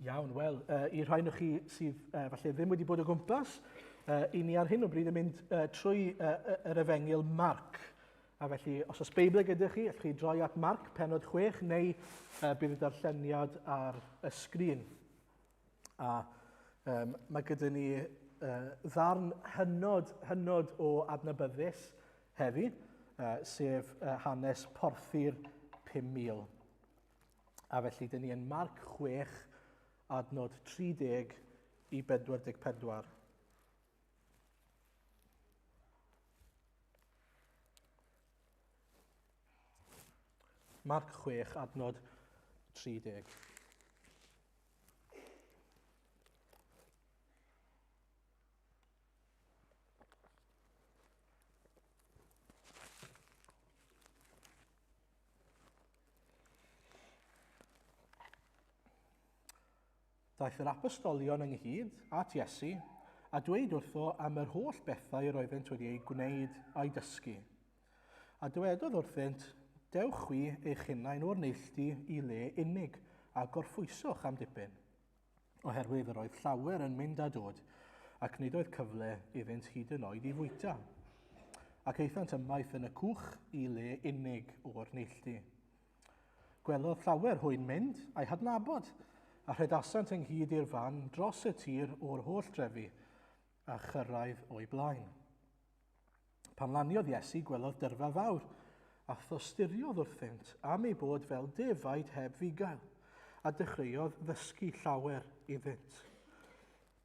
Iawn, wel, uh, i rhai o'ch chi sydd uh, falle ddim wedi bod o gwmpas, uh, i ni ar hyn o bryd yn mynd uh, trwy uh, yr efengyl Marc. A felly, os oes Beibl gyda chi, allwch chi droi at Marc, penod 6, neu uh, bydd y darlleniad ar y sgrin. A um, mae gyda ni uh, ddarn hynod, hynod o adnabyddus heddi, uh, sef uh, hanes porthi'r 5,000. A felly, dyn ni yn Marc 6, adnod 30 i 44. Marc 6, adnod 30. Daeth yr apostolion ynghyd at Iesu a dweud wrtho am yr holl bethau yr oeddent wedi eu gwneud a'u dysgu. A dywedodd wrthynt, Dewch chwi eich hunain o'r neilltu i le unig, a gorffwyswch am dipyn. Oherwydd yr oedd llawer yn mynd a dod, ac nid oedd cyfle iddynt hyd yn oed i fwyta. Ac aethant ymaith yn y cwch i le unig o'r neilltu. Gwelodd llawer hwy'n mynd, a'i hadnabod, a rhedasant ynghyd i'r fan dros y tir o'r holl drefi, a chyrraedd o'i blaen. Pan laniodd Iesu, gwelodd dyrfa fawr, a thosturiodd wrthynt am eu bod fel defaid heb fugail, a dechreuodd ddysgu llawer iddynt.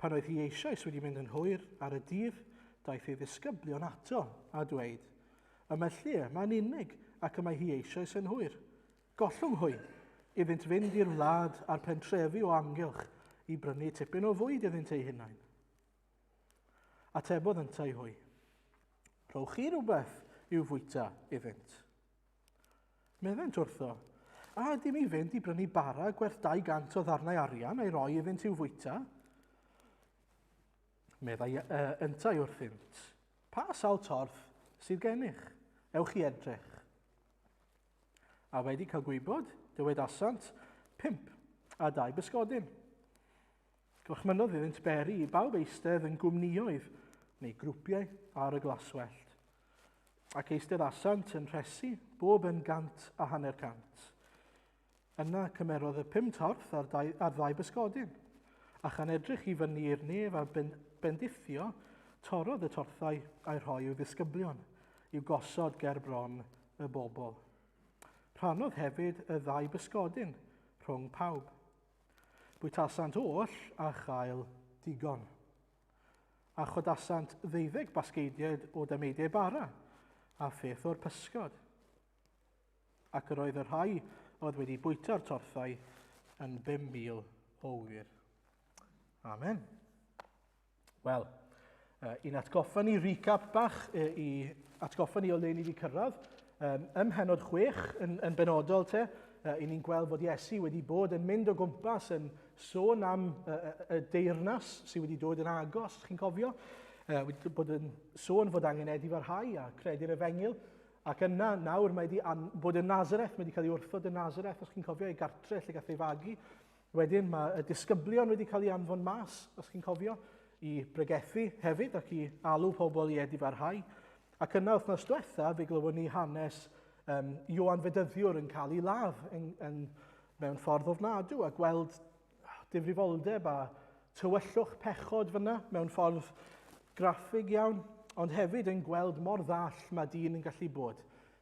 Pan oedd hi eisoes wedi mynd yn hwyr ar y dydd, daeth ei ddisgyblion ato a dweud, Y mae lle yma'n unig, ac y mae hi eisoes yn hwyr. Gollwng hwy, iddynt fynd i'r wlad a'r pentrefi o amgylch i brynu tipyn o fwyd iddynt eu hunain. Atebodd yntau hwy, Rhowch chi rhywbeth i'w fwyta iddynt. Meddent wrtho, A ydym i fynd i brynu bara gwerth 200 o ddarnau arian a'i roi iddynt i'w fwyta? Meddai uh, yntau wrthynt, Pa sawl torth sydd gennych? Ewch i edrych. A wedi cael gwybod, dywedasant, Pump a dau bysgodyn. Gorchmynnodd iddynt beri i bawb eistedd yn gwmnïoedd neu grwpiau ar y glaswellt. Ac eisteddasant yn rhesi, bob yn 150. Yna cymerodd y pum torth a'r, dau, a'r ddau bysgodyn, a chan edrych i fyny i'r nef a ben, bendithio, torrodd y torthau a'i rhoi i'w ddisgyblion, i'w gosod ger bron y bobl. Rhannodd hefyd y ddau bysgodyn rhwng pawb. Bwytasant oll a chael digon. A chodasant ddeuddeg basgeidiaid o dameidiau bara, a pheth o'r pysgod. Ac yr oedd y rhai oedd wedi bwyta'r torthau yn 5,000 o wŷr. Amen. Wel, uh, i'n atgoffa ni recap bach, uh, i atgoffa ni o le ni wedi cyrraedd. Um, ym mhenod 6 yn, yn benodol te, uh, i ni'n gweld fod Iesu wedi bod yn mynd o gwmpas yn sôn am uh, y deyrnas sydd wedi dod yn agos, chi'n cofio? Uh, wedi bod yn sôn fod angen edifarhau a credu'r efengyl. Ac yna, nawr, mae wedi bod yn Nazareth, mae wedi cael ei wrthod yn Nazareth, os chi'n cofio, ei gartre lle gath ei fagu. Wedyn mae y disgyblion wedi cael ei anfon mas, os chi'n cofio, i bregethu hefyd ac i alw pobl i edifarhau. Ac yna wythnos diwetha, fe glywon ni hanes um, Ioan Fedyddiwr yn cael ei ladd yn, yn, mewn ffordd ofnadw a gweld difrifoldeb a tywyllwch pechod fyna mewn ffordd graffig iawn, ond hefyd yn gweld mor ddall mae dyn yn gallu bod.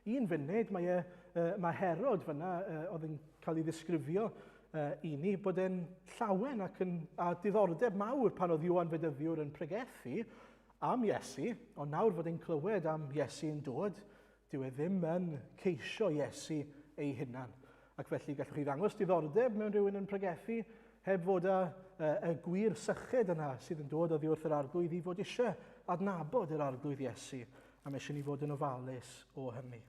Un funud mae, e, uh, mae Herod fyna, uh, oedd yn cael ei ddisgrifio uh, i ni, bod e'n llawen ac yn, a diddordeb mawr pan oedd Ioan Fedyddiwr yn pregethu am Iesu, ond nawr fod e'n clywed am Iesu yn dod, dyw e ddim yn ceisio Iesu ei hunan. Ac felly gallwch chi ddangos diddordeb mewn rhywun yn pregethu heb fod â y gwir syched yna sydd yn dod oddi wrth yr Arglwydd i fod eisiau adnabod yr Arglwydd Iesu a mae eisiau ni fod yn ofalus o hynny.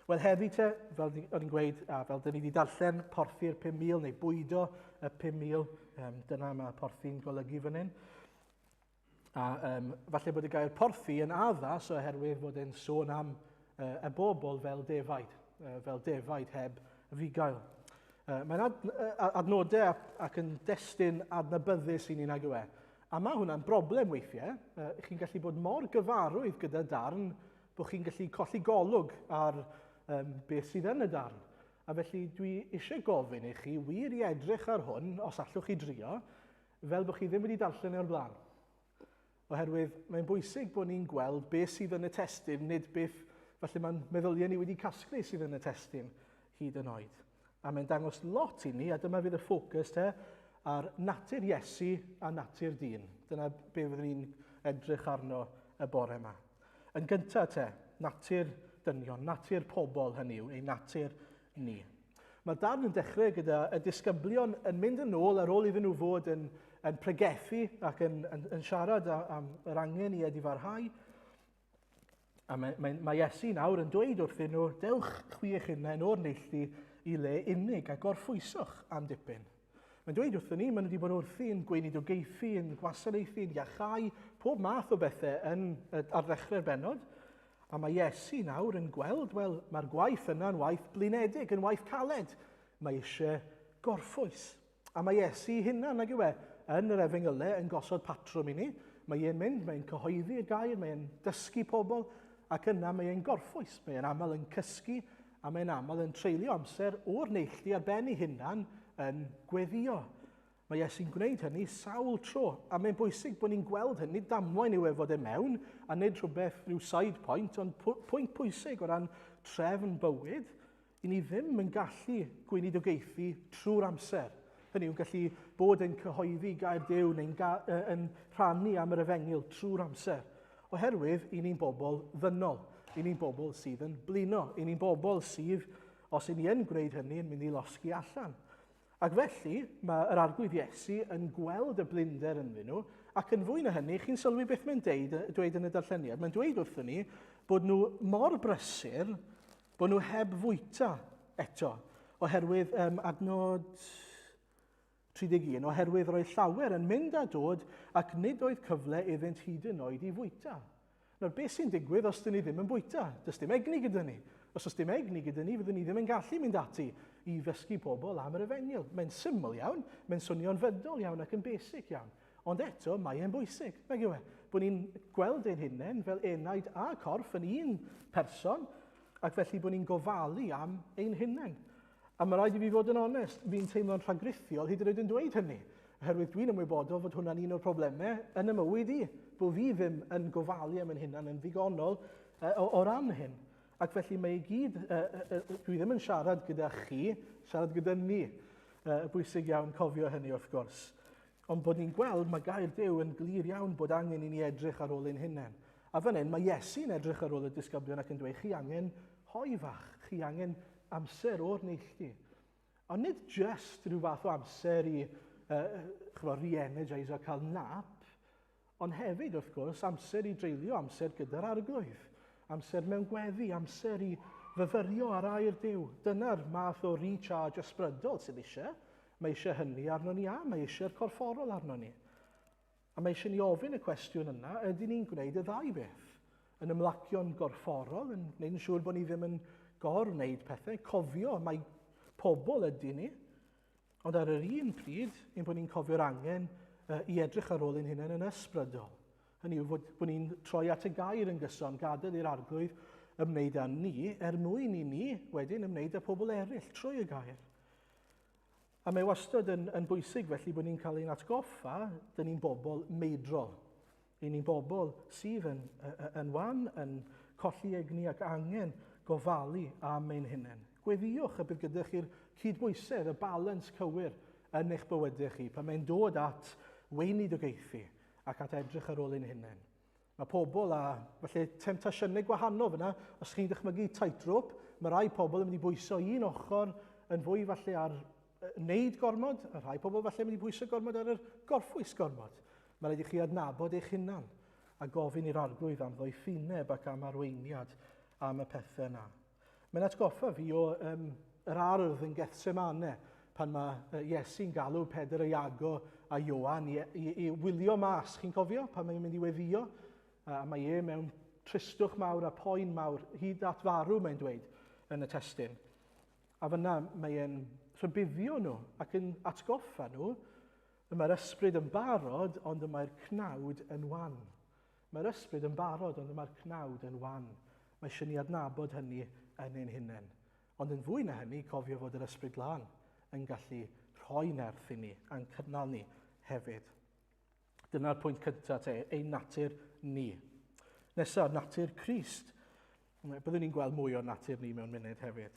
Wel heddi te, fel o'n i'n gweud, a fel dyn ni wedi darllen, porthi'r 5,000 neu bwydo y 5,000, um, dyna mae porthi'n golygu fan hyn. A um, falle bod y gair porthi yn addas oherwydd fod e'n sôn am uh, y bobl fel defaid, uh, fel defaid heb fugail. Mae'n ad, adnodau ac yn destun adnabyddus i ni nag yw e. A mae hwnna'n broblem weithiau. Chi'n gallu bod mor gyfarwydd gyda darn bod chi'n gallu colli golwg ar um, beth sydd yn y darn. A felly dwi eisiau gofyn i chi wir i edrych ar hwn, os allwch chi drio, fel bod chi ddim wedi darllen e o'r blaen. Oherwydd mae'n bwysig bod ni'n gweld beth sydd yn y testun, nid beth falle mae'n meddyliau ni wedi casglu sydd yn y testun hyd yn oed. A mae'n dangos lot i ni, a dyma fydd y ffocws te, ar natur Iesu a natur dyn. Dyna be fyddwn ni'n edrych arno y bore yma. Yn gyntaf te, natur dynion, natur pobl hynny yw, ei natur ni. Mae'r darn yn dechrau gyda y disgyblion yn mynd yn ôl ar ôl iddyn nhw fod yn, yn pregethu ac yn, yn, yn siarad am yr angen i edifarhau. A mae, mae, mae Iesu nawr yn dweud wrthyn nhw, dewch chwi eich hunain o'r neilltu i le unig a gorffwyswch am dipyn. Mae'n dweud wrthyn ni, maen nhw wedi bod wrthi'n gweinidogaethu, yn gwasanaethu, yn iachau, pob math o bethau yn, ar ddechrau'r bennod. A mae Iesu nawr yn gweld, wel, mae'r gwaith yna'n waith blinedig, yn waith caled. Mae eisiau gorffwys. A mae Iesu hunan, nag yw e, yn yr efengylau yn gosod patrwm i ni. Mae e'n mynd, mae'n cyhoeddi y gair, mae'n dysgu pobl, ac yna mae e'n gorffwys. Mae e'n aml yn cysgu, a mae'n aml yn treulio amser o'r neilltu ar ben ei hunan yn gweddio. Mae Iesu'n gwneud hynny sawl tro, a mae'n bwysig bod ni'n gweld hynny, nid damwain yw e fod e mewn, a nid rhywbeth, rhyw side point, ond pwynt pwysig o ran trefn bywyd, i ni ddim yn gallu gweinidogaethu trwy'r amser. Hynny yw, gallu bod yn cyhoeddi gair Duw neu'n yn rhannu am yr efengyl trwy'r amser. Oherwydd, i ni'n bobl ddynol, i ni'n bobl sydd yn blino, i ni'n bobl sydd, os i ni yn gwneud hynny, yn mynd i losgi allan. Ac felly, mae yr Arglwydd Iesu yn gweld y blinder ynddyn nhw, ac yn fwy na hynny, chi'n sylwi beth mae'n deud, dweud yn y darlleniad. Mae'n dweud wrthyn ni bod nhw mor brysur bod nhw heb fwyta eto, oherwydd um, adnod 31, oherwydd roedd llawer yn mynd a dod ac nid oedd cyfle iddynt hyd yn oed i fwyta. Nawr, beth sy'n digwydd os dyn ni ddim yn bwyta? Does dim egni gyda ni. Os oes dim egni gyda ni, fyddwn ni ddim yn gallu mynd ati i ddysgu pobl am yr efengyl. Mae'n syml iawn, mae'n swnio'n fydol iawn ac yn basic iawn. Ond eto, mae e'n bwysig, nag yw e? Bod ni'n gweld ein hunain fel enaid a corff yn un person, ac felly bod ni'n gofalu am ein hunain. A mae rhaid i fi fod yn onest, fi'n teimlo'n rhagrithiol hyd yn oed yn dweud hynny, oherwydd dwi'n ymwybodol fod hwnna'n un o'r problemau yn y mywyd i, bod fi ddim yn gofalu am yn hunan yn ddigonol o, o ran hyn. Ac felly mae i gyd, dwi ddim yn siarad gyda chi, siarad gyda ni. Bwysig iawn cofio hynny wrth gwrs. Ond bod ni'n gweld, mae gair Duw yn glir iawn bod angen i ni edrych ar ôl ein hunain. A fan hyn, mae Iesu'n edrych ar ôl y disgyblion ac yn dweud, chi angen hoe fach, chi angen amser o'r neilltu. Ond nid just rhyw fath o amser i chymod, re-energise a cael nap, ond hefyd, wrth gwrs, amser i dreulio amser gyda'r arglwydd. Amser mewn gweddi, amser i fyfyrio ar air Duw. Dyna'r math o recharge ysbrydol sydd eisiau. Mae eisiau hynny arno ni a mae eisiau'r corfforol arno ni. A mae eisiau ni ofyn y cwestiwn yna, ydyn ni'n gwneud y ddau beth? Yn ymlacio'n gorfforol, yn gwneud yn siŵr bod ni ddim yn gor-wneud pethau, cofio mai pobl ydyn ni, ond ar yr un pryd, ein bod ni'n cofio'r angen i edrych ar ôl ein hunain yn ysbrydol. Hynny yw fod, bod ni'n troi at y gair yn gyson, gadael i'r arglwydd ymwneud â ni, er mwyn i ni wedyn ymwneud â pobl eraill trwy y gair. A mae wastad yn, yn bwysig felly bod ni'n cael ein atgoffa, dyn ni'n bobl meidrol. Dyn ni'n bobl sydd yn, yn wan, yn colli egni ac angen gofalu am ein hunain. Gweddïwch y bydd gyda chi'r cydbwysedd, y balans cywir yn eich bywydau chi pan mae'n dod at weinidogaethu ac at edrych ar ôl ein hunain. Mae pobl â falle temtasiynau gwahanol fyna. Os chi'n dychmygu tightrope, mae rai pobl yn mynd i bwyso un ochr yn fwy falle ar wneud gormod, a rhai pobl falle yn mynd i bwyso gormod ar yr gorffwys gormod. Mae rhaid i chi adnabod eich hunan a gofyn i'r arglwydd am ddoethineb ac am arweiniad am y pethau yna. Mae'n atgoffa fi o um, yr ardd yn Gethsemane pan mae Iesu'n galw Pedr a Iago a Ioan i, i, i wylio mas. Chi'n cofio pan mae'n mynd i weddio? A mae e mewn tristwch mawr a poen mawr, hyd at farw mae'n dweud yn y testun. A fyna mae e'n rhybuddio nhw ac yn atgoffa nhw, y mae'r ysbryd yn barod, ond y mae'r cnawd yn wan. Mae'r ysbryd yn barod, ond y mae'r cnawd yn wan. Mae eisiau ni adnabod hynny yn ein hunain. Ond yn fwy na hynny, cofio fod yr ysbryd glân yn gallu rhoi nerth i ni a'n cynnal ni hefyd. Dyna'r pwynt cyntaf te, ein natur ni. Nesaf, natur Crist. Byddwn ni'n gweld mwy o natur ni mewn munud hefyd.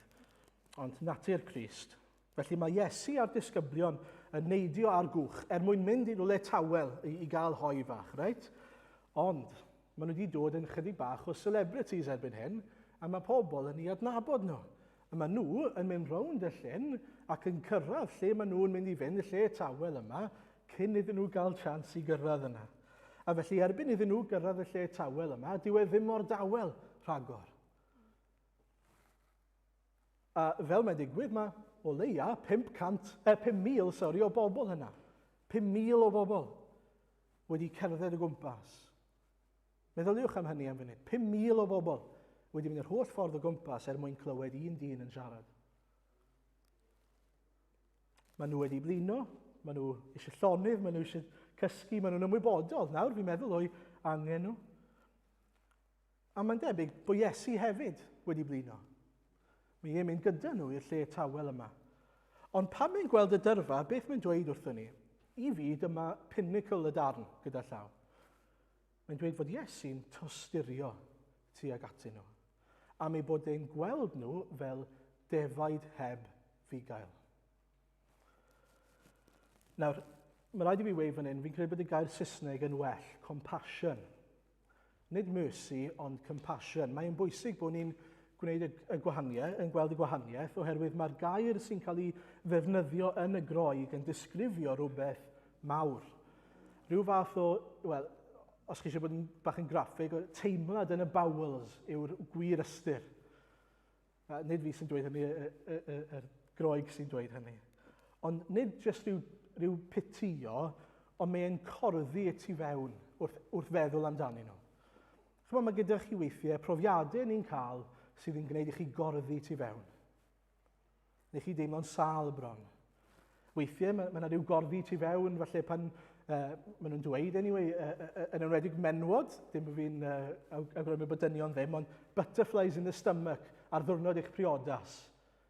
Ond natur Crist. Felly mae Iesu a'r disgyblion yn neidio ar gwch er mwyn mynd i rywle tawel i, i gael hoi fach, reit? Ond maen nhw wedi dod yn chydig bach o celebrities erbyn hyn, a mae pobl yn ei adnabod nhw. A maen nhw yn mynd rownd y llyn ac yn cyrraedd lle maen nhw'n mynd i fynd, y lle tawel yma, cyn iddyn nhw gael chance i gyrraedd yna. A felly erbyn iddyn nhw gyrraedd y lle tawel yma, dyw e ddim mor dawel rhagor. A fel mae'n digwydd, mae o leia 500, eh, 5,000 sorry, o bobl yna. 5,000 o bobl wedi cerdded o gwmpas. Meddyliwch am hynny am funud. 5,000 o bobl wedi mynd yr holl ffordd o gwmpas er mwyn clywed un dyn yn siarad. Maen nhw wedi blino, maen nhw eisiau llonydd, maen nhw eisiau cysgu, maen nhw'n ymwybodol nawr, fi'n meddwl, o'i angen nhw. A mae'n debyg bod Iesu hefyd wedi blino. Mae e'n mynd gyda nhw i'r lle tawel yma. Ond pan mae'n gweld y dyrfa, beth mae'n dweud wrthyn ni? I fi, dyma pinnacle y darn gyda llaw. Mae'n dweud fod Iesu'n tosturio tuag atyn nhw, am ei bod e'n gweld nhw fel defaid heb fugail. Nawr, mae rhaid i fi weud fan hyn, fi'n credu bod y gair Saesneg yn well, compassion. Nid mercy, ond compassion. Mae'n bwysig bod ni'n gwneud y, y gwahaniaeth, yn gweld y gwahaniaeth, oherwydd mae'r gair sy'n cael ei ddefnyddio yn y Groeg yn disgrifio rhywbeth mawr. Rhyw fath o, wel, os chi eisiau bod yn bach yn graffig, teimlad yn y bowels yw'r gwir ystyr. A nid fi sy'n dweud hynny, y, y, y, y Groeg sy'n dweud hynny. Ond nid jyst rhyw, rhyw pitio, ond mae'n corddi y tu fewn wrth, wrth feddwl amdanyn nhw. Chymod, mae gyda chi weithiau profiadau ni'n cael sydd yn gwneud i chi gorddi tu fewn. Neu chi deimlo'n sâl bron. Weithiau mae, mae yna rhyw gorddi tu fewn, falle pan uh, maen nhw'n dweud anyway, uh, uh, yn enwedig menwod, dim bod fi'n uh, awgrymu bod dynion ddim, ond butterflies in the stomach ar ddwrnod eich priodas.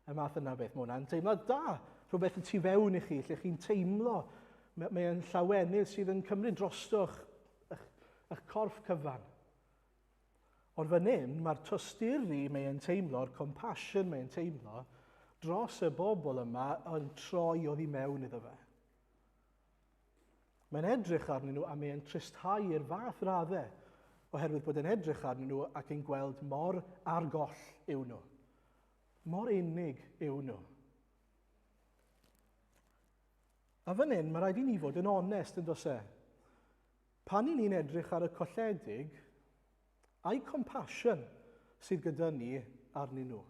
Y math yna beth, mae hwnna'n teimlad da, rhywbeth y tu fewn i chi, lle chi'n teimlo, mae, mae'n llawenydd sydd yn cymryd drosto'ch eich, eich corff cyfan. Ond fan hyn, mae'r tosturi mae e'n teimlo, compassion mae e'n teimlo, dros y bobl yma yn troi oddi mewn iddo fe. Mae'n edrych arnyn nhw a mae e'n tristhau i'r fath raddau oherwydd bod e'n edrych arnyn nhw ac yn gweld mor ar goll yw nhw. Mor unig yw nhw. A fan hyn, mae rhaid i ni fod yn onest yn does e? Pan i ni'n edrych ar y colledig, ai compassion sydd gyda ni arnyn nhw?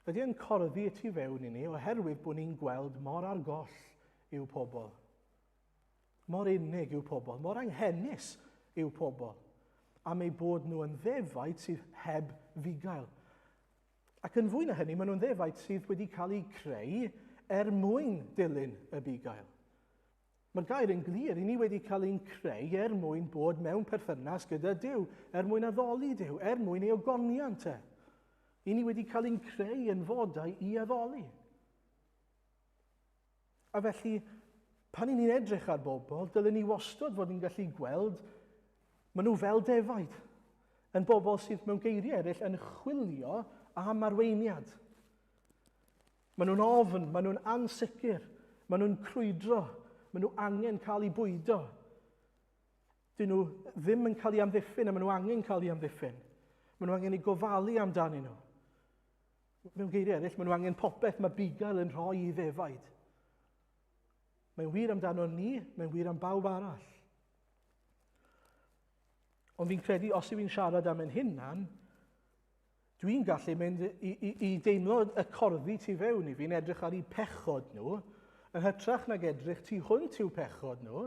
Ydy e'n corddi y tu fewn i ni oherwydd bod ni'n gweld mor ar goll yw pobl? Mor unig yw pobl, mor anghenus yw pobl, am eu bod nhw yn ddefaid sydd heb fugail. Ac yn fwy na hynny, maen nhw'n ddefaid sydd wedi cael eu creu er mwyn dilyn y bugail. Mae'r gair yn glir, i ni wedi cael ein creu er mwyn bod mewn perthynas gyda Duw, er mwyn addoli Duw, er mwyn ei ogoniant e. I ni wedi cael ein creu yn fodau i addoli. A felly, pan i ni'n edrych ar bobl, dylen ni wastod fod yn gallu gweld maen nhw fel defaid, yn bobl sydd mewn geiriau eraill yn chwilio am arweiniad. Maen nhw'n ofn, maen nhw'n ansicr, maen nhw'n crwydro, maen nhw angen cael eu bwydo. Dyn nhw ddim yn cael eu amddiffyn a maen nhw angen cael eu amddiffyn. Maen nhw angen eu gofalu amdanyn nhw. Mewn geiriau eraill, maen nhw angen popeth mae bugail yn rhoi i ddefaid. Mae'n wir amdano ni, mae'n wir am bawb arall. Ond fi'n credu, os yw i'n siarad am ein hunan, Dwi'n gallu mynd i, i, i deimlo y corddi tu fewn i fi'n edrych ar eu pechod nhw, yn hytrach nag edrych tu hwnt i'w pechod nhw,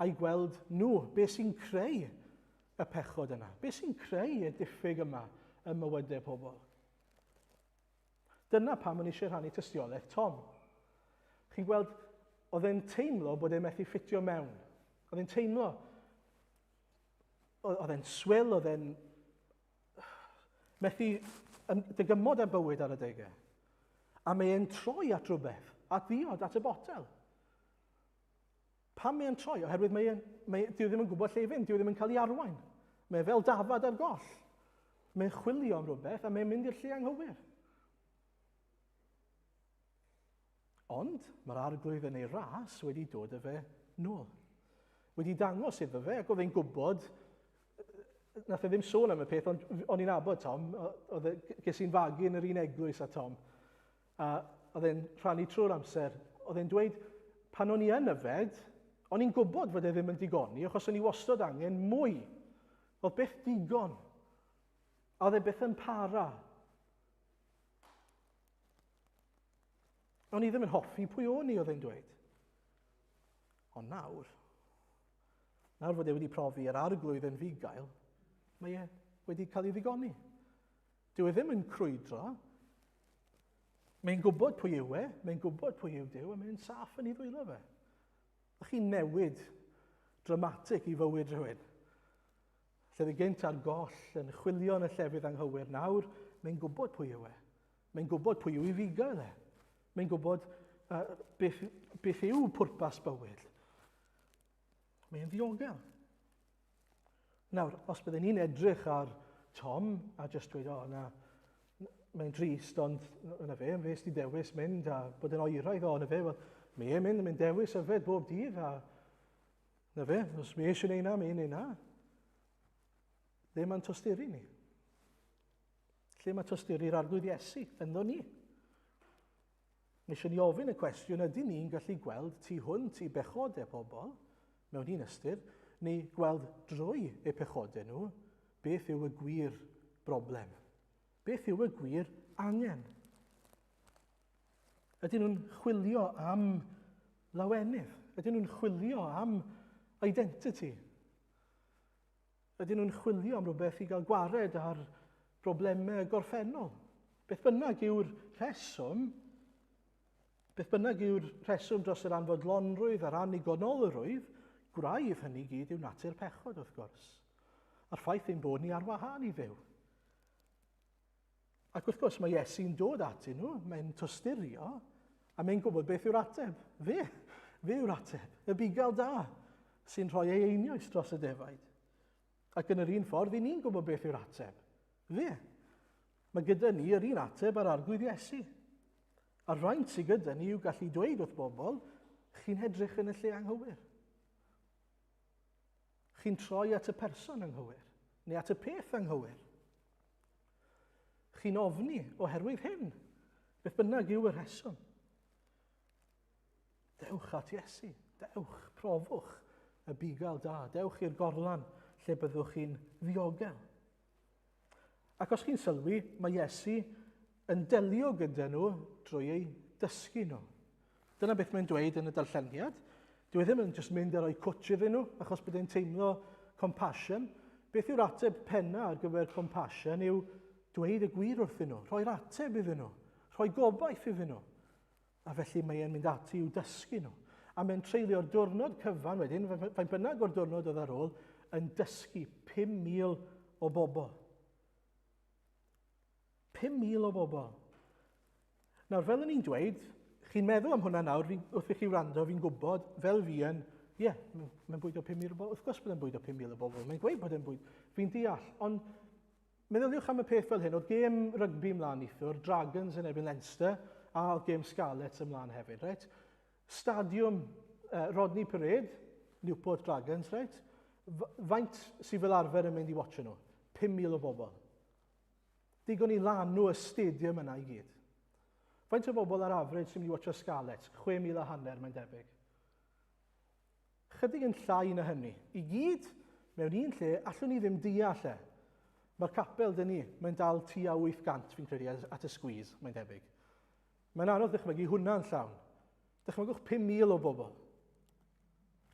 a'i gweld nhw, beth sy'n creu y pechod yna, beth sy'n creu y diffyg yma ym mywydau pobl. Dyna pam o'n i eisiau rhannu tystiolaeth Tom. Chi'n gweld, oedd e'n teimlo bod e'n methu ffitio mewn. Oedd e'n teimlo, oedd e'n swil, oedd e'n methu dygymod â bywyd ar adegau. A mae e'n troi at rhywbeth, at ddiod, at y botel. Pam mae e'n troi? Oherwydd mae e'n, mae, dyw e ddim yn gwybod lle i fynd, dyw e ddim yn cael ei arwain. Mae e fel dafad ar goll. Mae'n chwilio am rhywbeth a mae'n mynd i'r lle anghywir. Ond mae'r arglwydd yn ei ras wedi dod â fe nôl. Wedi dangos iddo fe, ac oedd e'n gwybod, nath e ddim sôn am y peth, ond o'n i'n abod Tom, oedd e, ges i'n fagu yn yr un eglwys â Tom, a oedd e'n rhannu trwy'r amser, oedd e'n dweud, pan o'n i yn yfed, o'n i'n gwybod fod e ddim yn digoni, achos o'n i wastad angen mwy. Oedd byth digon. A oedd e byth yn para. O'n i ddim yn hoffi pwy o'n i, oedd e'n dweud. Ond nawr, nawr fod e wedi profi yr arglwydd yn fugail, mae e wedi cael ei ddigoni. Dyw e ddim yn crwydro. Mae'n gwybod pwy yw e, mae'n gwybod pwy yw Duw, a mae'n saff yn ei ddwylo fe. A chi'n newid dramatig i fywyd rhywun. Lle oedd e gynt ar goll, yn chwilio yn y llefydd anghywir, nawr mae'n gwybod pwy yw e. Mae'n gwybod pwy yw ei fugail e. Mae'n gwybod beth, beth yw pwrpas bywyd. Mae'n ddiogel. Nawr, os byddwn ni'n edrych ar Tom a jyst dweud, o, na, mae'n drist, ond yna fe, fe sydd dewis mynd a bod yn oeraidd, o, yna fe, wel, mae e'n mynd, mae'n dewis yfed bob dydd, a na fe, os mae eisiau neud na, mae'n neud na. Ddim yn tosturi ni. Lle mae tosturi'r Arglwydd Iesu? Ynddo ni. Nes i ni ofyn y cwestiwn, ydy ni'n gallu gweld tu hwnt i bechodau pobl, mewn un ystyr, neu gweld drwy eu pechodau nhw, beth yw y gwir broblem? Beth yw y gwir angen? Ydyn nhw'n chwilio am lawenydd? Ydyn nhw'n chwilio am identity? Ydyn nhw'n chwilio am rhywbeth i gael gwared ar broblemau gorffennol? Beth bynnag yw'r rheswm, beth bynnag yw'r rheswm dros yr anfodlonrwydd a'r annigonolrwydd, gwraidd hynny gyd yw natur pechod, wrth gwrs. A'r ffaith ein bod ni ar wahân i Dduw. Ac wrth gwrs mae Iesu'n dod atyn nhw, mae'n tosturio, a mae'n gwybod beth yw'r ateb. Fe, fe yw'r ateb, y bugail da, sy'n rhoi ei einioes dros y defaid. Ac yn yr un ffordd, i ni'n gwybod beth yw'r ateb. Fe. Mae gyda ni yr un ateb ar arglwydd Iesu. A'r rhain sydd gyda ni yw gallu dweud wrth bobl, chi'n hedrych yn y lle anghywir. Chi'n troi at y person anghywir, neu at y peth anghywir. Chi'n ofni oherwydd hyn. Beth bynnag yw y rheswm. Dewch at Iesu. Dewch, profwch y bugail da. Dewch i'r gorlan lle byddwch chi'n ddiogel. Ac os chi'n sylwi, mae Iesu yn delio gyda nhw drwy eu dysgu nhw. Dyna beth mae'n dweud yn y darlleniad. Dyw e ddim yn jyst mynd a rhoi cwtsh iddyn nhw achos bod e'n teimlo compassion. Beth yw'r ateb penna ar gyfer compassion yw dweud y gwir wrthyn nhw, rhoi'r ateb iddyn nhw, rhoi gobaith iddyn nhw. A felly mae e'n mynd ati i'w dysgu nhw. A mae'n treulio'r diwrnod cyfan wedyn, faint bynnag o'r diwrnod oedd ar ôl, yn dysgu 5,000 o bobl. 5,000 o bobl. Nawr, fel o'n i'n dweud, chi'n meddwl am hwnna nawr, fi, wrth i chi wrando, fi'n gwybod, fel fi yn, ie, yeah, mae'n bwydo 5,000 o bobl. Wrth gwrs bod e'n bwydo 5,000 o bobl, mae'n gweud bod e'n bwyd. Fi'n deall, ond meddyliwch am y peth fel hyn, oedd gêm rygbi ymlaen neithiwr, Dragons yn erbyn Leinster, a oedd gêm Scarlets ymlaen hefyd, reit? Stadiwm Rodney Parade, Newport Dragons, reit? Faint sydd fel arfer yn mynd i watcho nhw? 5,000 o bobl. Digon i lanw y stadium yna i gyd. Faint o bobl ar average sy'n mynd i watcho Scarlets? 6,500 a hanner, mae'n debyg. Chydig yn llai na hynny. I gyd, mewn un lle, allwn ni ddim deall e. Mae'r capel dyn ni, mae'n dal tua 800, fi'n credu, at y squeeze, mae'n debyg. Mae'n anodd dychmygu hwnna'n llawn. Dychmygwch 5,000 o bobl.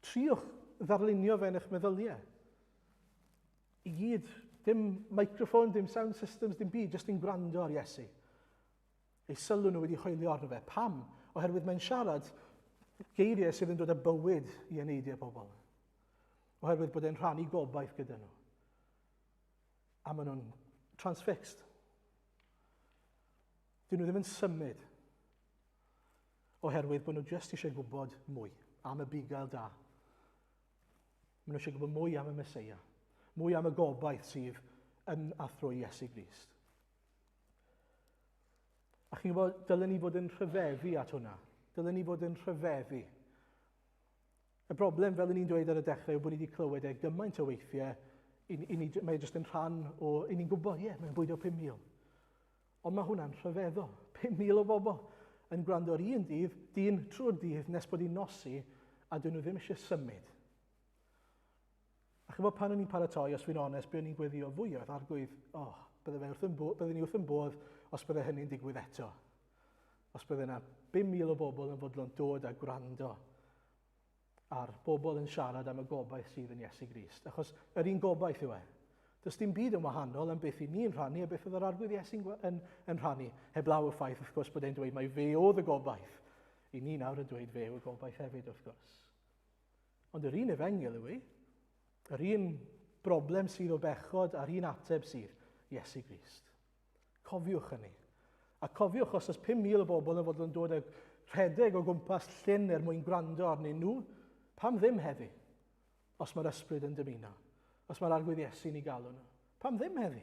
Triwch ddarlunio fe yn eich meddyliau. I gyd, dim microphone, dim sound systems, dim byd, jyst yn gwrando ar Iesu. Eu sylw nhw wedi hoelio arno fe. Pam? Oherwydd mae'n siarad geiriau sydd yn dod â bywyd i eneidiau pobl. Oherwydd bod e'n rhannu gobaith gyda nhw. A maen nhw'n transfixed. Dyn nhw ddim yn symud. Oherwydd bod nhw jyst eisiau gwybod mwy am y bugail da. Maen nhw eisiau gwybod mwy am y Meseia. Mwy am y gobaith sydd yn a thrwy Iesu Grist. A chi'n gwybod, dylen ni fod yn rhyfeddu at hwnna. Dylen ni fod yn rhyfeddu. Y broblem, fel ni'n dweud ar y dechrau, yw bod ni wedi clywed e gymaint o weithiau, i, i ni, mae e jyst yn rhan o, i ni'n gwybod, ie, yeah, mae'n bwydo 5,000. Ond mae hwnna'n rhyfeddol. 5,000 o bobl yn gwrando ar un dydd, dyn trwy'r dydd, nes bod hi'n nosi, a dyn nhw ddim eisiau symud. A chymod pan o'n i'n paratoi, os fi'n onest, be o'n i'n gweddio fwy oedd arglwydd, oh, bydde fe wrth yn bo, bydde ni wrth yn bodd os bydde hynny'n digwydd eto. Os bydde yna 5,000 o bobl yn fodlon dod a gwrando ar bobl yn siarad am y gobaith sydd yn Iesu Grist. Achos yr un gobaith yw e. Does dim byd yn wahanol am beth i ni'n rhannu a beth oedd yr arglwydd Iesu'n yn, yn rhannu. Heblaw y ffaith, wrth gwrs, bod e'n dweud mai fe oedd y gobaith. I ni nawr yn dweud fe yw y gobaith hefyd, wrth gwrs. Ond yr un efengyl yw i, yr un broblem sydd o bechod a'r un ateb sydd, Iesu Grist. Cofiwch hynny. A cofiwch os oes 5,000 o bobl yn fodlon dod ag rhedeg o gwmpas llyn er mwyn gwrando arnyn nhw, pam ddim heddi? Os mae'r ysbryd yn dymuno. Os mae'r arglwydd Iesu'n ei galw nhw. Pam ddim heddi?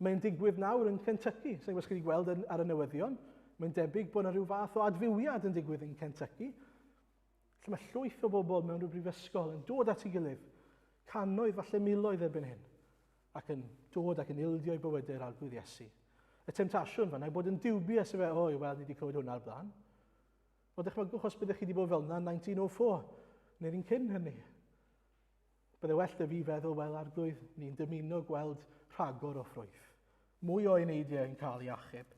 Mae'n digwydd nawr yn Kentucky. Sa'n gwybod os chi wedi gweld ar y newyddion. Mae'n debyg bod yna rhyw fath o adfywiad yn digwydd yn Kentucky. Lle mae llwyth o bobl mewn rhyw brifysgol yn dod at ei gilydd, cannoedd, falle miloedd erbyn hyn, ac yn dod ac yn ildio i bywydau'r arglwydd Iesu. Y temtasiwn fanna yw bod yn dubious efe, o, wel, ni wedi clywed hwnna ar blaen. O, dychmygwch os byddech chi wedi bod fel yna yn 1904, neu'r un cyn hynny. Bydde well da fi feddwl, wel, arglwydd, ni'n dymuno gweld rhagor o ffrwyth. Mwy o eneidiau yn cael ei achub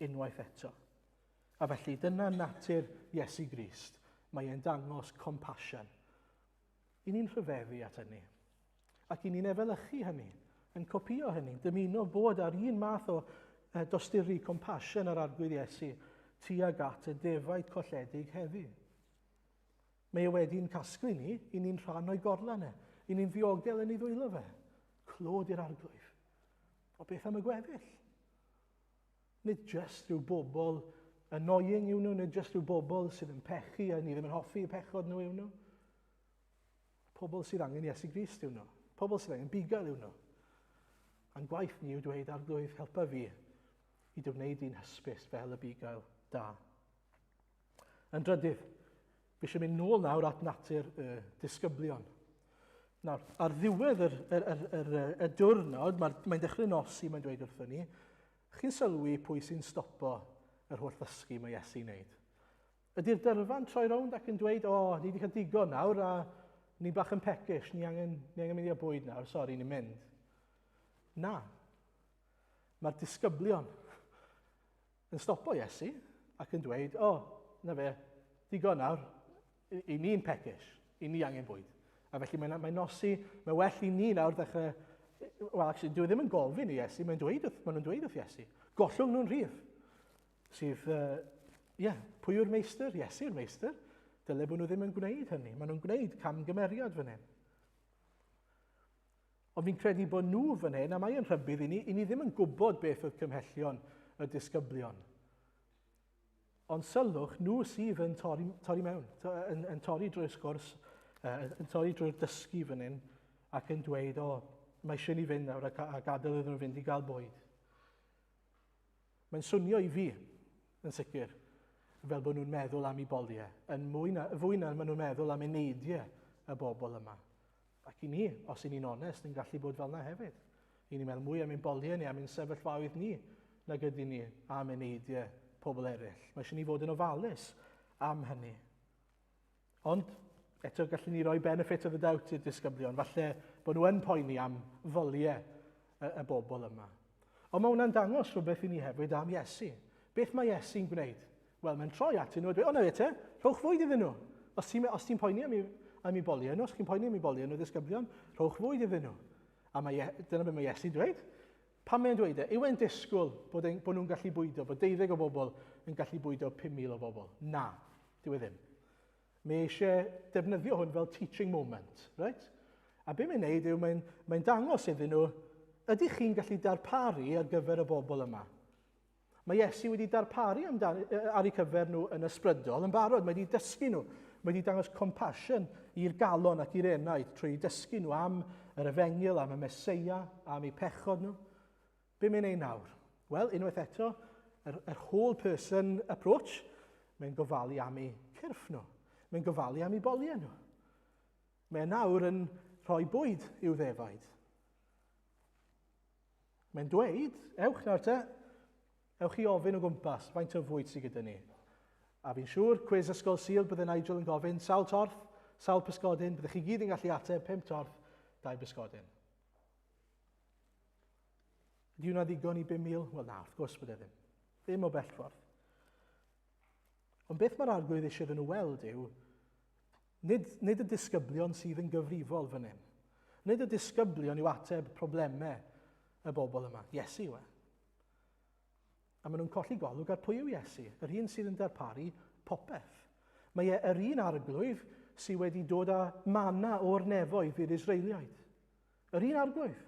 unwaith eto. A felly dyna natur Iesu Grist. Mae e'n dangos compassion. I ni'n rhyfeddu at hynny. Ac i ni'n efelychu hynny, yn copio hynny, dymuno bod ar un math o dosturi compassion ar arglwydd Iesu tuag at y defaid colledig heddi. Mae e wedi'n casglu ni, i ni'n rhan o'i gorlan e, i ni'n ddiogel yn ei ddwylo fe. Clod i'r arglwydd. O beth am y gweddill? Nid jyst rhyw bobl annoying yw nhw, nid jyst rhyw bobl sydd yn pechu a ni ddim yn hoffi y pechod nhw yw nhw. Pobl sydd angen Iesu Grist yw nhw. Pobl sydd angen bugail yw nhw. A'n gwaith ni yw dweud arglwydd helpa fi i dy wneud i'n hysbys fel y bugail da. Yn drydydd, fi eisiau mynd nôl nawr at natur y disgyblion. Nawr, ar ddiwedd yr, yr, yr, yr, y diwrnod, mae'n mae dechrau nosi, mae'n dweud wrthyn ni, chi'n sylwi pwy sy'n stopo yr holl ddysgu mae Iesu'n wneud. Ydy'r dyrfa'n troi rownd ac yn dweud, o, oh, ni wedi cael digon nawr a ni bach yn peckish, ni angen, ni angen mynd i bwyd nawr, sori, ni'n mynd. Na. Mae'r disgyblion yn stopo Iesu ac yn dweud, o, oh, na fe, digon nawr, i, i ni'n peckish, i ni angen bwyd. A felly mae'n mae nosi, mae well i ni nawr ddechrau, wel, actually, dwi e ddim yn gofyn i Iesu, mae'n dweud wrth, maen nhw'n dweud wrth Iesu, gollwng nhw'n rhydd. Sydd, ie, yeah, pwy yw'r meistr? Iesu yw'r meistr. Dyle bod nhw ddim yn gwneud hynny. Maen nhw'n gwneud camgymeriad fan hyn. Ond fi'n credu bod nhw fan hyn, a mae yn rhybudd i ni, i ni ddim yn gwybod beth oedd cymhellion y disgyblion. Ond sylwch, nhw sydd yn torri, torri mewn, yn, yn torri drwy'r sgwrs, yn torri drwy'r dysgu fan hyn, ac yn dweud, o, mae eisiau ni fynd nawr a, a gadael iddyn nhw fynd i gael bwyd. Mae'n swnio i fi, yn sicr, fel bod nhw'n meddwl am eu boliau, yn mwy na, fwy na maen nhw'n meddwl am eneidiau y bobl yma. Ac i ni, os i ni'n onest, yn gallu bod fel yna hefyd. I ni'n meddwl mwy am ein boliau ni, am ein sefyllfaoedd ni, nag ydyn ni am eneidiau pobl eraill. Mae eisiau ni fod yn ofalus am hynny. Ond eto gallwn ni roi benefit of the doubt i'r disgyblion. Falle bod nhw yn poeni am foliau y, y bobl yma. Ond mae hwnna'n dangos rhywbeth i ni hefyd am Iesu. Beth mae Iesu'n gwneud? Wel, mae'n troi atyn nhw a dweud, o na fe te, rhowch fwyd iddyn nhw. Os ti'n os ti poeni am eu, am eu boliau nhw, os chi'n poeni am eu boliau nhw, ddisgyblion, rhowch fwyd iddyn nhw. A mae, dyna beth mae Iesu'n dweud. Pam mae'n dweud e? Yw e'n disgwyl bod, en, bod nhw'n gallu bwydo, bod deuddeg o bobl yn gallu bwydo 5,000 o bobl? Na, dyw e ddim. Mae eisiau defnyddio hwn fel teaching moment, right? A be mae'n neud yw mae'n mae dangos iddyn nhw, ydych chi'n gallu darparu ar gyfer y bobl yma? Mae Iesu wedi darparu amdan, ar eu cyfer nhw yn ysbrydol yn barod. Mae wedi dysgu nhw. Mae wedi dangos compassion i'r galon ac i'r enaid trwy dysgu nhw am yr efengyl, am y Meseia, am eu pechod nhw. Be mae'n ei nawr? Wel, unwaith eto, yr, yr whole person approach, mae'n gofalu am eu cyrff nhw. Mae'n gofalu am eu boliau nhw. Mae e nawr yn rhoi bwyd i'w ddefaid. Mae'n dweud, ewch nawr te, ewch i ofyn o gwmpas, faint o fwyd sydd gyda ni. A fi'n siŵr, cwis ysgol Sul, bydde Nigel yn gofyn, sawl torth, sawl pysgodyn, byddech chi gyd yn gallu ateb, pum torth, dau bysgodyn. Ydy hwnna ddigon i 5,000? Wel na, wrth gwrs bod e ddim. Ddim o bell ffordd. Ond beth mae'r arglwydd eisiau iddyn nhw weld yw, nid, nid y disgyblion sydd yn gyfrifol fan hyn. Nid y disgyblion yw ateb problemau y bobl yma. Iesu yw e. A maen nhw'n colli golwg ar pwy yw Iesu, yr un sydd yn darparu popeth. Mae e yr un arglwydd sydd wedi dod â mana o'r nefoedd i'r Israeliaid. Yr un arglwydd.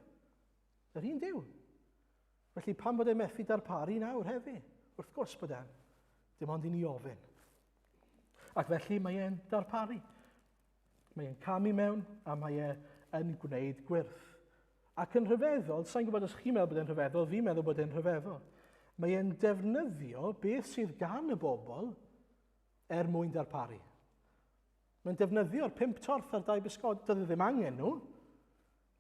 Yr un Duw. Felly pam bod e'n methu darparu nawr heddi? Wrth gwrs bod e'n. Dim ond i ni ofyn. Ac felly mae e'n darparu. Mae e'n camu mewn a mae e yn gwneud gwyrth. Ac yn rhyfeddol, sa'n gwybod os chi'n meddwl bod e'n rhyfeddol, fi'n meddwl bod e'n rhyfeddol. Mae e'n defnyddio beth sydd gan y bobl er mwyn darparu. Mae'n defnyddio'r pump torth a'r dau bysgod, doedd e ddim angen nhw,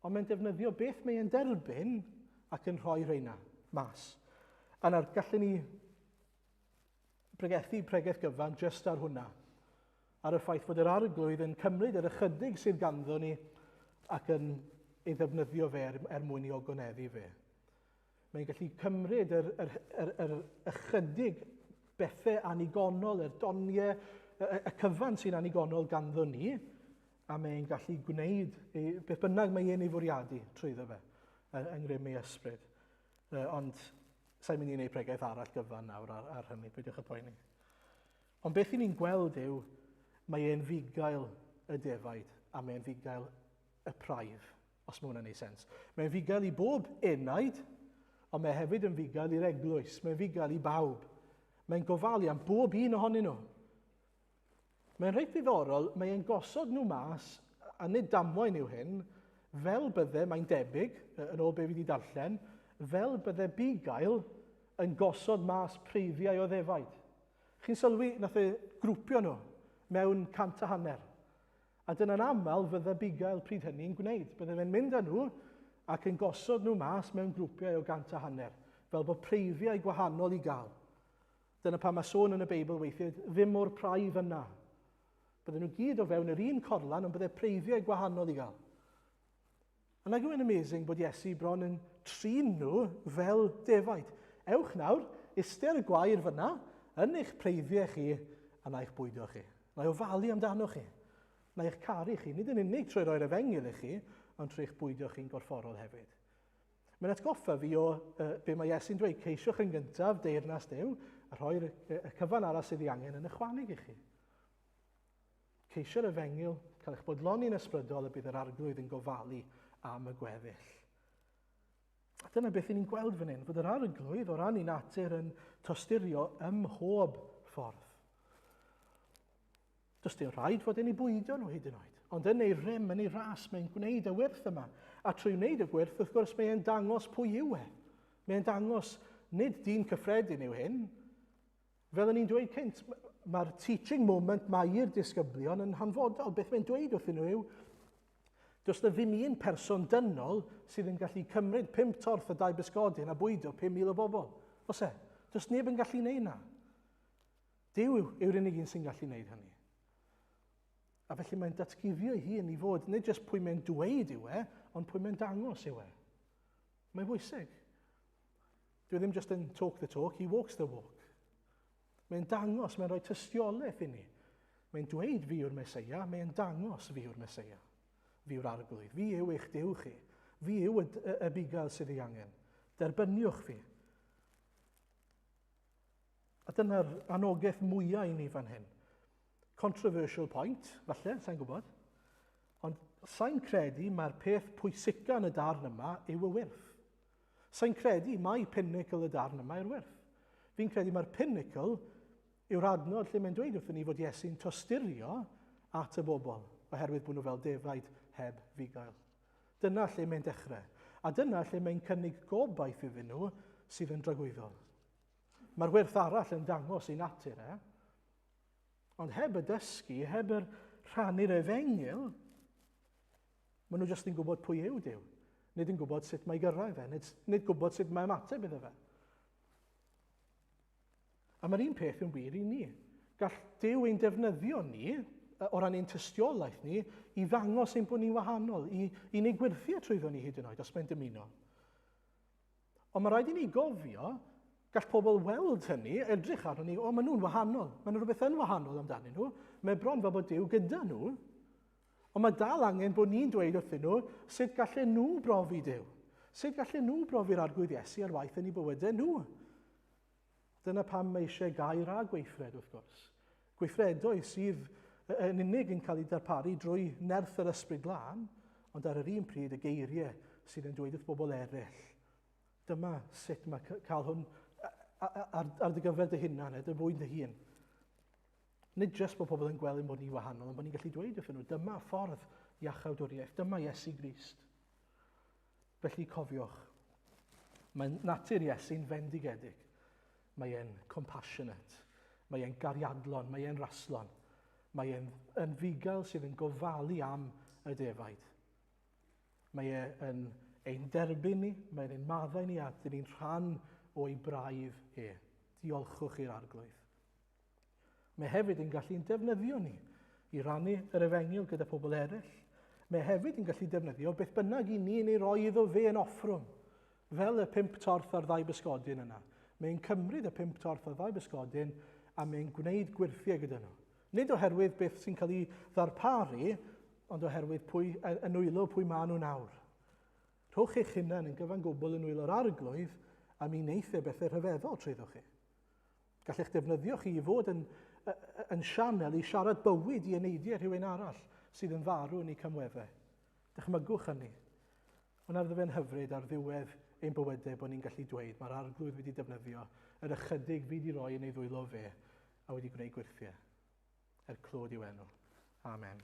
Ond mae'n defnyddio beth mae e'n derbyn ac yn rhoi rheina mas. A nawr, gallen ni bregethu pregeth gyfan jyst ar hwnna. Ar y ffaith fod yr arglwydd yn cymryd yr ychydig sydd ganddo ni ac yn ei ddefnyddio fe er, er mwyn i ogoneddu fe. Mae'n gallu cymryd yr, yr, yr, yr ychydig bethau anigonol, yr doniau, y, y cyfan sy'n anigonol ganddo ni, a mae'n gallu gwneud ei, beth bynnag mae e'n ei fwriadu trwyddo fe, yng ngrym ei ysbryd. Ond sa'n mynd i wneud pregaeth arall gyfan nawr ar, ar hynny, peidiwch â poeni. Ond beth i ni'n gweld yw, mae e'n fugail y defaid a mae'n fugail y praidd, os mae hwnna'n ei sens. Mae'n fugail i bob enaid, ond mae hefyd yn fugail i'r eglwys, mae'n fugail i bawb. Mae'n gofalu am bob un ohonyn nhw. Mae'n reit ddiddorol, mae e'n gosod nhw mas, a nid damwain yw hyn, fel bydde, mae'n debyg, yn ôl be fi wedi darllen, fel bydde bugail yn gosod mas preiddiau o ddefaid. Chi'n sylwi, nath e grwpio nhw mewn 150. A dyna'n aml fydde bugail pryd hynny'n gwneud. Bydde fe'n mynd â nhw ac yn gosod nhw mas mewn grwpiau o 150, fel bod preiddiau gwahanol i gael. Dyna pam mae sôn yn y Beibl weithiau ddim o'r praidd yna. Bydden nhw gyd o fewn yr un corlan, ond bydde preiddiau gwahanol i gael. A nag yw'n amazing bod Iesu bron yn trin nhw fel defaid. Ewch nawr, iste ar y gwair fyna, yn eich preiddiau chi, a na eich bwydo chi. Na i ofalu amdano chi. Na eich caru chi, nid yn unig trwy roi'r efengyl i chi, ond trwy eich bwydo chi'n gorfforol hefyd. Mae'n atgoffa fi o uh, be mae Iesu'n dweud, ceisiwch yn gyntaf deyrnas Duw a rhoi'r y, y cyfan arall sydd ei angen yn ychwaneg i chi. Ceisio'r efengyl, cael eich bodloni'n ysbrydol y bydd yr arglwydd yn gofalu am y gweddill. A dyna beth ni'n gweld fan hyn, fod yr arglwydd o ran ei natur yn tosturio ym mhob ffordd. Does dim rhaid fod e'n ei bwydo nhw hyd yn oed. Ond yn ei rym, yn ei ras, mae'n gwneud y wyrth yma. A trwy wneud y gwyrth, wrth gwrs, mae'n dangos pwy yw e. Mae'n dangos nid dyn cyffredin yw hyn. Fel o'n i'n dweud cynt, mae'r teaching moment mae i'r disgyblion yn hanfodol. Beth mae'n dweud wrthyn nhw yw, does na ddim un person dynol sydd yn gallu cymryd pump torth a dau bysgodyn a bwydo 5,000 o bobl. Oes e? Does neb yn gallu neud na. Duw yw'r unig un sy'n gallu gwneud hynny. A felly mae'n datguddio ei hun i fod, nid jyst pwy mae'n dweud yw e, ond pwy mae'n dangos yw e. Mae'n bwysig. Dwi ddim jyst yn talk the talk, he walks the walk. Mae'n dangos, mae'n rhoi tystiolaeth i ni. Mae'n dweud fi yw'r Mesoea, mae'n dangos fi yw'r Mesoea. Fi yw'r arglwydd, fi yw eich Duw chi. Fi yw y, y, y bugail sydd ei angen. Derbyniwch fi. A dyna'r anogaeth mwyaf i ni fan hyn. Controversial point, falle, sa'n gwybod. Ond sa'n credu mae'r peth pwysica yn y darn yma yw y wyrth. Sa'n credu mai pinnacle y darn yma yw'r wyrth. Fi'n credu mae'r pinnacle yw'r adnod lle mae'n dweud wrthyn ni fod Iesu'n tosturio at y bobl oherwydd bod nhw fel defaid heb fugail. Dyna lle mae'n dechrau. A dyna lle mae'n cynnig gobaith iddyn nhw sydd yn dragwyddol. Mae'r wyrth arall yn dangos ei natur e. Ond heb y dysgu, heb yr rhannu'r efengyl, maen nhw jyst yn gwybod pwy yw Duw. Nid yn gwybod sut mae gyrraedd e, nid, nid gwybod sut mae ymateb iddo fe. A mae'r un peth yn wir i ni. Gall Duw ein defnyddio ni, o ran ein tystiolaeth ni, i ddangos ein bod ni'n wahanol, i, i wneud gwirthiau trwyddo ni hyd yn oed, os mae'n dymuno. Ond mae rhaid i ni gofio, gall pobl weld hynny, edrych arno ni, o, maen nhw'n wahanol. Mae nhw rhywbeth yn wahanol amdanyn nhw. Mae bron fel bod Duw gyda nhw. Ond mae dal angen bod ni'n dweud wrthyn nhw sut gallen nhw brofi Duw. Sut gallen nhw brofi'r Arglwydd Iesu ar waith yn eu bywydau nhw. Dyna pam mae eisiau gair a gweithred, wrth gwrs. Gweithredoedd sydd yn unig yn cael eu darparu drwy nerth yr Ysbryd Glân, ond ar yr un pryd y geiriau sydd yn dweud wrth bobl eraill. Dyma sut mae cael hwn ar, ar dy gyfer dy hunan, dy fwyd dy hun. Nid jyst bod pobl yn gweld ein bod ni wahanol, ond bod ni'n gallu dweud wrthyn nhw, dyma ffordd iachawdwriaeth, dyma Iesu Grist. Felly cofiwch, mae natur Iesu'n fendigedig. Mae e'n compassionate, mae e'n gariadlon, mae e'n raslon. Mae e'n yn fugail sydd yn gofalu am y defaid. Mae e yn ein derbyn ni, mae'n ein maddau ni a dyn ni'n rhan o'i braidd e. Diolchwch i'r Arglwydd. Mae hefyd yn gallu'n defnyddio ni i rannu yr efengyl gyda pobl eraill. Mae hefyd yn gallu defnyddio beth bynnag i ni yn ei roi iddo fe yn offrwm, fel y pump torth a'r ddau bysgodyn yna. Mae'n cymryd y pump torth a'r ddau bysgodyn a mae'n gwneud gwyrthiau gyda nhw. Nid oherwydd beth sy'n cael ei ddarparu, ond oherwydd pwy, yn nwylo pwy maen nhw nawr. Rhowch eich hunan yn gyfan gwbl yn nwylo'r Arglwydd a mi wneith e bethau rhyfeddol trwyddo chi. Gall eich defnyddio chi i fod yn, yn sianel i siarad bywyd i eneidiau rhywun arall sydd yn farw yn eu camweddau. Dychmygwch hynny. Ond ar fe'n hyfryd ar ddiwedd ein bywydau bod ni'n gallu dweud mae'r Arglwydd wedi defnyddio yr ychydig fi wedi roi yn ei ddwylo fe a wedi gwneud gwyrthiau. Er clod i'w enw. Amen.